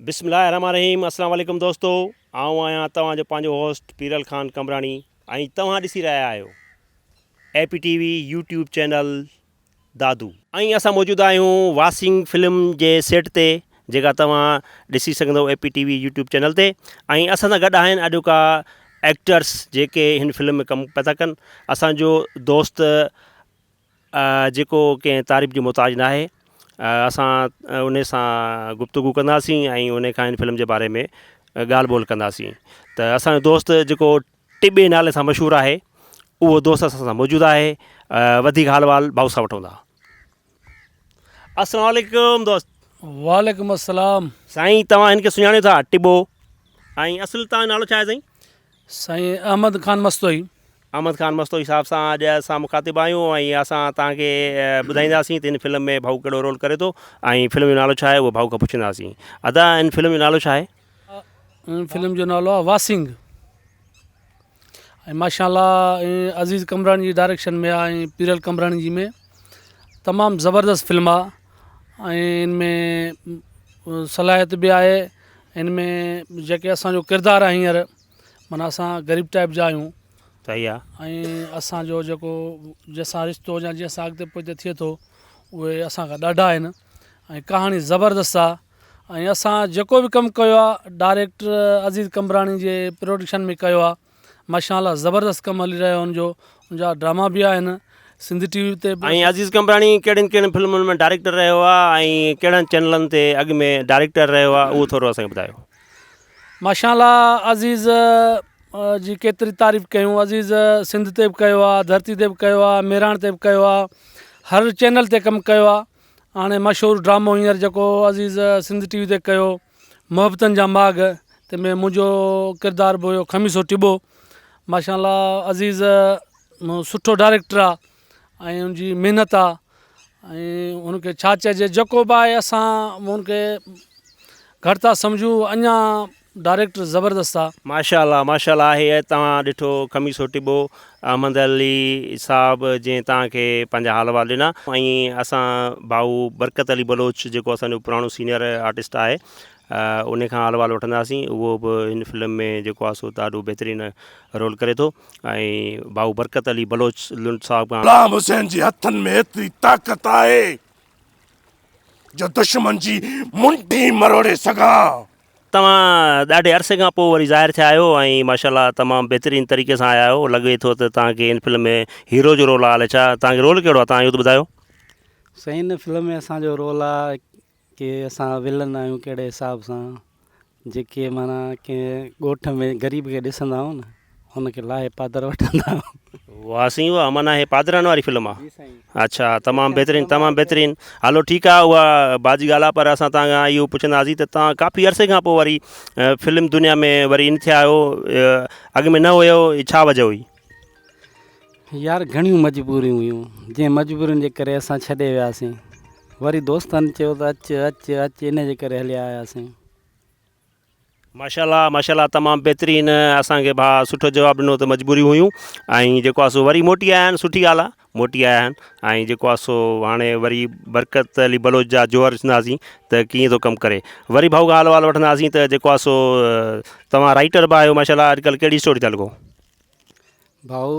بسم الله الرحمن الرحيم السلام عليڪم دوستو آئون آهيان توهان جو پنهنجو هوسٽ پيرل خان قمبراڻي ۽ توهان ڏسي رهيا آهيو اي P T V YouTube channel Dadu. ۽ اسان موجود آهيون واسينگ فلم جي سيٽ تي جيڪا توهان ڏسي سگهندو اي P T V YouTube channel تي ۽ اسان سان گڏ آهن اڄوڪا ايڪٽرس جيڪي هن فلم ۾ ڪم پيا ٿا ڪن اسان جو دوست جيڪو ڪنهن تعريف جو محتاج ناهي اسان ان سان گفتگو ڪنداسين ۽ ان کان هن فلم جي باري ۾ ڳالهه ٻولهه ڪنداسين ته اسانجو دوست جيڪو ٽٻي نالي سان مشهور آهي اهو دوست اسان سان موجود آهي وڌيڪ حال احوال ڀائو سان وٺون ٿا السلام عليڪم دوست وعليڪم السلام سائين توهان هن کي سڃاڻيو ٿا ٽٻو ۽ اصل توهان جو نالو ڇا آهي سائين سائين احمد خان مستوئي. احمد خان مستوئي صاحب سان اڄ اسان مخاطب آهيون ۽ اسان توهان کي ٻڌائينداسين ته هن فلم ۾ ڀائو ڪهڙو رول ڪري ٿو ۽ فلم جو نالو ڇا آهي اهو ڀائو کان پڇنداسين ادا هن فلم جو نالو ڇا آهي؟ هن فلم جو نالو آهي واسينگ ۽ ماشاء الله عزيز قمبراڻي جي ڊائريڪشن ۾ آهي ۽ پيرل قمبراڻي جي ۾ تمام زبردست فلم آهي ۽ ان ۾ صلاحيت به آهي ان ۾ جيڪي اسان جو ڪردار آهي هينئر معنيٰ اسان غريب ٽائپ جا آهيون صحيح آ. ۽ اسان جو جيڪو جنهن سان رشتو يا جنهن سان اڳتي پوئتي ٿئي ٿو اهي اسان کان ڏاڍا آهن ۽ ڪهاڻي زبردست آ ۽ اسان جيڪو به ڪم ڪيو آ ڊائريڪٽر عزيز قمبراڻي جي پروڊڪشن ۾ ڪيو آ ماشاء الله زبردست ڪم هلي رهيو ان جو ان جا ڊراما به آهن سنڌ ٽي وي تي به. ۽ عزيز قمبراڻي ڪهڙين ڪهڙين فلمن ۾ ڊائريڪٽر رهيو آ ۽ ڪهڙن چينلن تي اڳ ۾ ڊائريڪٽر رهيو آ اهو ٿورو اسان کي ٻڌايو. ماشاء الله عزيز جي ڪيتري تعريف ڪيون عزيز سنڌ تي به ڪيو آ ڌرتي تي به ڪيو آ مهراڻ تي به ڪيو آ هر چينل تي ڪم ڪيو آ هاڻي مشهور ڊرامو هينئر جيڪو عزيز سنڌ ٽي وي تي ڪيو محبتن جا ماڳ تنهن ۾ منهنجو ڪردار به هيو خميسو ٽٻو ماشاء الله عزيز سٺو ڊائريڪٽر آ ۽ ان جي محنت آ ۽ ان کي ڇا چئجي جيڪو به آهي اسان ان کي گهٽ ٿا سمجهون اڃا ڊائريڪٽر زبردست آ. ماشاء الله ماشاء الله آهي توهان ڏٺو خميسو ٽٻو احمد علي صاحب جنهن توهان کي پنهنجا حال احوال ڏنا ۽ اسان ڀائو برڪت علي بلوچ جيڪو اسان جو پراڻو سينئر آرٽسٽ آهي ان کان حال احوال وٺنداسين اهو به هن فلم ۾ جيڪو آهي سو ڏاڍو بهترين رول ڪري ٿو ۽ ڀائو برڪت علي بلوچ لنڊ صاحب کان غلام حسين جي هٿن ۾ ايتري طاقت آهي جو دشمن جي منڍي مروڙي سگهان. توهان ڏاڍي عرصي کان پوء وري ظاهر ٿيا آهيو ۽ ماشاء الله تمام بهترين طريقي سان آيا آهيو لڳي ٿو ته توهان کي ان فلم ۾ هيرو جو رول آهي الائي ڇا توهان کي رول ڪهڙو آهي توهان اهو ته ٻڌايو. سائين ان فلم ۾ اسان جو رول آهي ڪي اسان ولن آهيون ڪهڙي حساب سان جيڪي معنيٰ ڪنهن ڳوٺ ۾ غريب کي ڏسندا آهيون نه هن کي لاهي پادر وٺندا آهيون. واه سائين واه معنيٰ هي پادرن واري فلم آ. جي سائين. اڇا تمام بهترين تمام بهترين هلو ٺيڪ آ اها بعد جي ڳالهه آ پر اسان توهان کان اهو پڇنداسين ته توهان ڪافي عرصي کان پوء وري فلم دنيا ۾ وري ان ٿيا آهيو اڳ ۾ نه هيو ڇا وجه هئي. يار گهڻيون مجبوريون هيون جنهن مجبورين جي ڪري اسان ڇڏي وياسين وري دوستن چيو ته اچ اچ اچ ان جي ڪري هليا آياسين. ماشاءالله ماشاءالله تمام بهترين اسان کي ڀاء سٺو جواب ڏنو ته مجبوريون هيون ۽ جيڪو آ سو وري موٽي آيا آهن سٺي ڳالهه آ موٽي آيا آهن ۽ جيڪو آ سو هاڻي وري برڪت علي بلوچ جا جوهر ڏسنداسين ته ڪيئن ٿو ڪم ڪري وري ڀاء کان حال احوال وٺنداسين ته جيڪو آ سو توهان رائيٽر به آهيو ماشاءالله اڄڪلهه ڪهڙي اسٽوري ٿا لکو. ڀائو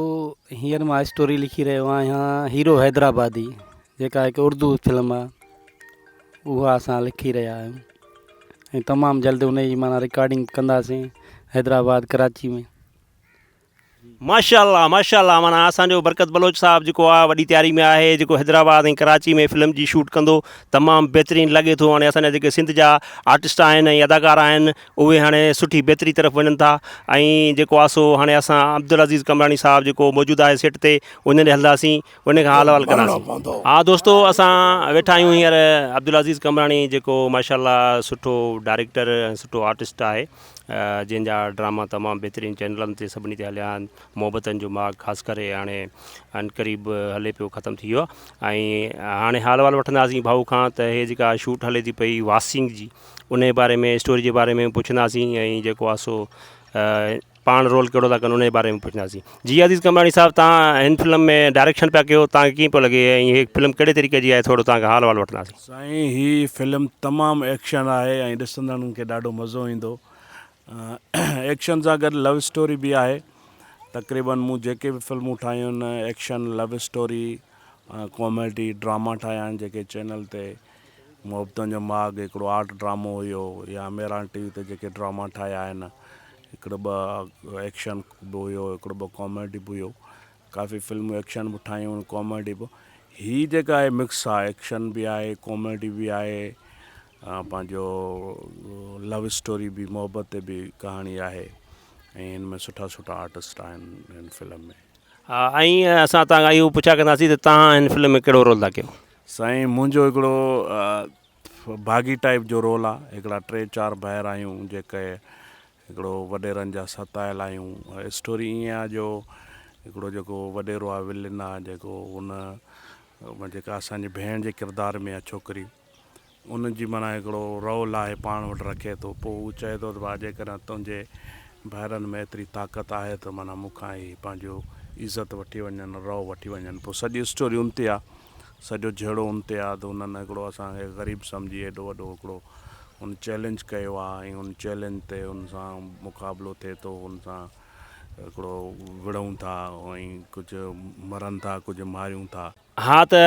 هينئر مان اسٽوري لکي رهيو آهيان هيرو حيدرآبادي جيڪا هڪ اردو فلم آهي اها اسان لکي رهيا آهيون ۽ تمام جلد ان جي معنيٰ رڪارڊنگ ڪنداسين حيدرآباد ڪراچي ۾. ماشاءالله ماشاءالله معنيٰ اسان جو برڪت بلوچ صاحب جيڪو آ وڏي تياري ۾ آهي جيڪو حيدرآباد ۽ ڪراچي ۾ فلم جي شوٽ ڪندو تمام بهترين لڳي ٿو هاڻي اسان جا جيڪي سنڌ جا آرٽسٽ آهن ۽ اداڪار آهن اهي هاڻي سٺي بهتري طرف وڃن ٿا ۽ جيڪو آ سو هاڻي اسان عبدالعزيز قمبراڻي صاحب جيڪو موجود آهي سيٽ تي ان ڏي هلنداسين ان کان حال احوال ڪنداسين ها دوستو اسان ويٺا آهيون هينئر عبدالعزيز قمبراڻي جيڪو ماشاء الله سٺو ڊائريڪٽر ۽ سٺو آرٽسٽ آهي جنهن جا ڊراما تمام بهترين چينلن تي سڀني تي هليا آهن محبتن جو ماڳ خاص ڪري هاڻي عنقريب هلي پيو ختم ٿي ويو آهي ۽ هاڻي حال احوال وٺنداسين ڀائو کان ته هي جيڪا شوٽ هلي ٿي پئي واسينگ جي انهي باري ۾ اسٽوري جي باري ۾ پڇنداسين ۽ جيڪو آ سو پاڻ رول ڪهڙو ٿا ڪن ان جي باري ۾ پڇنداسين جي عزيز قمبراڻي صاحب توهان هن فلم ۾ ڊائريڪشن پيا ڪيو توهان کي ڪيئن پيو لڳي ۽ هي فلم ڪهڙي طريقي جي آهي ٿورو توهان کان حال احوال وٺنداسين. سائين هي فلم تمام ايڪشن آهي ۽ ڏسندڙن کي ڏاڍو مزو ايندو ايڪشن سان گڏ لو اسٽوري به آهي تقريبن مون جيڪي به فلمون ٺاهيون آهن action love story comedy drama ٺاهيا آهن جيڪي چينل تي محبتن جو ماڳ هڪڙو آرٽ ڊرامو هيو يا مهراڻ ٽي وي تي جيڪي ڊراما ٺاهيا آهن هڪڙو ٻه ايڪشن به هيو هڪڙو ٻه ڪاميڊي به هيو ڪافي فلمون ايڪشن به ٺاهيون ڪاميڊي به هي جيڪا آهي مڪس آهي ايڪشن به آهي ڪاميڊي به آهي پنهنجو لو اسٽوري به محبت تي به ڪهاڻي آهي ۽ هن ۾ سٺا سٺا آرٽسٽ آهن هن فلم ۾. ها ۽ اسان توهان کان اهو پڇا ڪنداسين ته توهان هن فلم ۾ ڪهڙو رول ٿا ڪيو؟ سائين منهنجو هڪڙو باغي ٽائيپ جو رول آ هڪڙا ٽي چار ڀائر آهيون جيڪي هڪڙو وڏيرن جا ستايل آهيون اسٽوري ائين آ جو هڪڙو جيڪو وڏيرو آ ولين آ جيڪو ان جيڪا اسان جي ڀيڻ جي ڪردار ۾ آ ڇوڪري ان جي معنيٰ هڪڙو رئو لاهي پاڻ وٽ رکي ٿو. پوء هو چئي ٿو ته ڀاء جيڪڏهن تنهنجي ڀائرن ۾ ايتري طاقت آهي ته معنيٰ مون کان هي پنهنجو عزت وٺي وڃن، رئو وٺي وڃن. پوء سڄي اسٽوري ان تي آ. سڄو جهيڙو ان تي آ ته هنن هڪڙو اسان کي غريب سمجهي ايڏو وڏو هڪڙو هن چئلينج ڪيو آ ۽ ان چئلينج تي هن سان مقابلو ٿئي ٿو، هن سان هڪڙو وڙهون ٿا ۽ ڪجهه مرن ٿا ڪجهه ماريون ٿا. ها ته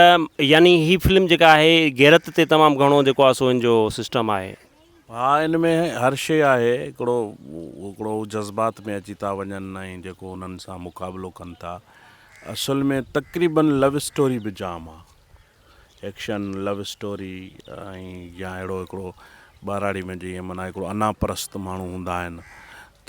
يعني هي فلم جيڪا آهي غيرت تي تمام گهڻو جيڪو آهي سو ان جو سسٽم آهي. ها ان ۾ هر شي آهي هڪڙو هڪڙو جذبات ۾ اچي ٿا وڃن ۽ جيڪو انهن سان مقابلو ڪن ٿا اصل ۾ تقريبن لو اسٽوري به جام آ ايڪشن لو اسٽوري ۽ يا اهڙو هڪڙو ٻهراڙي ۾ جيئن معنيٰ هڪڙو انا پرست ماڻهو هوندا آهن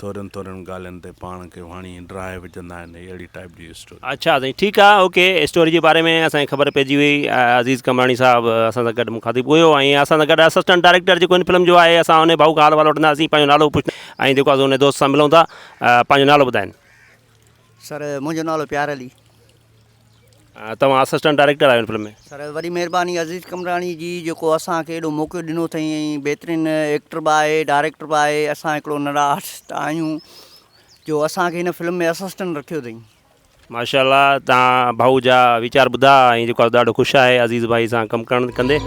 ٿورين ٿورين ڳالهين تي پاڻ کي وڻي ڊاهي وجهندا آهن هي اهڙي ٽائيپ جي اسٽوري. اڇا سائين ٺيڪ آ اوڪي اسٽوري جي باري ۾ اسان کي خبر پئجي وئي عزيز قمبراڻي صاحب اسان سان گڏ مخاطب هيو ۽ اسان سان گڏ اسسٽنٽ ڊائريڪٽر جيڪو هن فلم جو آهي اسان ان ڀائو کان حال احوال وٺنداسين پنهنجو نالو پڇ ۽ جيڪو آ ان دوست سان ملون ٿا پنهنجو نالو ٻڌائين. سر منهنجو نالو پيار علي. توهان اسسٽنٽ ڊائريڪٽر آهيو هن فلم ۾. سر وڏي مهرباني عزيز قمبراڻي جي جيڪو اسان کي ايڏو موقعو ڏنو اٿئي ۽ بهترين ايڪٽر به آهي ڊائريڪٽر به آهي اسان هڪڙو ننڍا آرٽسٽ آهيون جو اسان کي هن فلم ۾ اسسٽنٽ رکيو اٿئي. ماشاء الله توهان ڀائو جا ويچار ٻڌا ۽ جيڪو آهي ڏاڍو خوش آهي عزيز ڀائي سان ڪم ڪرڻ ڪندي